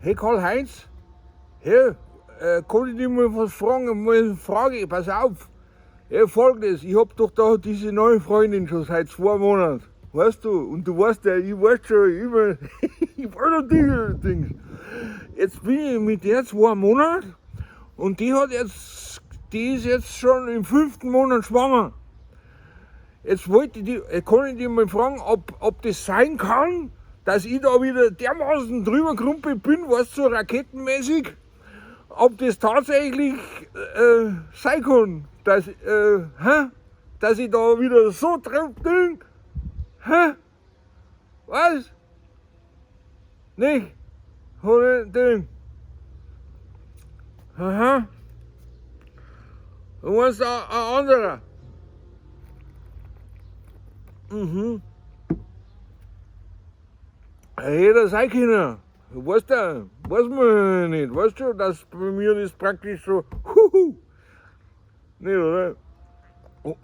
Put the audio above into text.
Hey Karl-Heinz, hey, kann ich dich mal was fragen? Mal eine Frage, pass auf. Hey, Folgendes, ich hab doch da diese neue Freundin schon seit 2 Monaten. Weißt du? Und du weißt ja, ich weiß schon immer, ich war noch Dings. Jetzt bin ich mit der 2 Monate und die ist jetzt schon im fünften Monat schwanger. Jetzt wollte ich die, kann ich dich mal fragen, ob das sein kann, dass ich da wieder dermaßen drüber gerumpelt bin, weißt du, so raketenmäßig, ob das tatsächlich sein kann, hä? Dass ich da wieder so drauf bin, hä? Was? Nicht? Hol Ding. Aha. Du meinst ein anderer? Mhm. Hätte sein können. Weißt du, weiß man nicht. Weißt du, dass bei mir das praktisch so, huhu. Nicht, oder? Oh.